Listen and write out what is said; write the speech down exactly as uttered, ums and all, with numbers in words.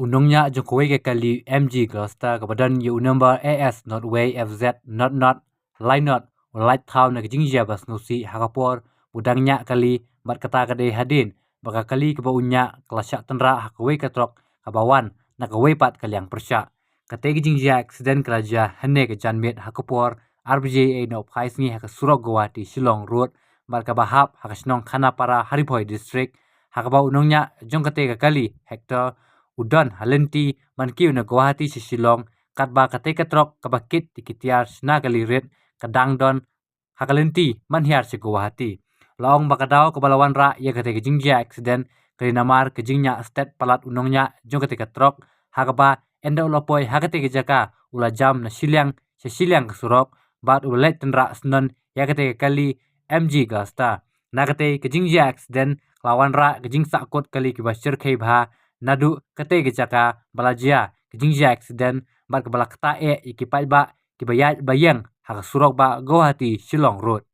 u nongñiah jong kawei ka kali M G Gloster kaba don ïa u number A S not wei F Z not not lai not, u la lait thaw na ka jingjia ba sngewsih ha ka por u dang ñiah kali, bad kata ka dei hadien ba ka kali kaba u ñiah ka la shah tynrah ha kawei ka trok kaba wan na kawei pat ka liang pyrshah. Katei ka jingjia accident ka la jia hynne ka janmiet ha ka por ar baje ïa nongphai sngi ha ka surok Guwahati Shillong Road, bad kaba hap ha ka shnong Khanapara ha Ri Bhoi District, ha kaba u nongñiah jong katei ka kali Hector u don ha lynti ban kiew na Guwahati sha Shillong, katba katei ka trok kaba kit ïa ki tiar shna kali rit ka dang don ha ka lynti ban hiar sha Guwahati. La ong ba ka daw kaba la wanrah ïa katei ka jingjia accident ka dei namar ka jingñiah stet palat u nongñiah jong katei ka trok, ha kaba ynda u la poi ha katei ka jaka u la jam na shiliang sha shiliang ka surok, bad u la leit tynrah snon ïa katei ka kali M G Gloster. Na katei ka jingjia accident ka la wanrah ka jingsahkut kali kiba shyrkhei bha naduh katei ka jaka ba la jia ka jingjia accident, bad kaba la ktah eh ïa ki paidbah kiba ïaid ba ïeng ha ka surok bah Guwahati Shillong Road.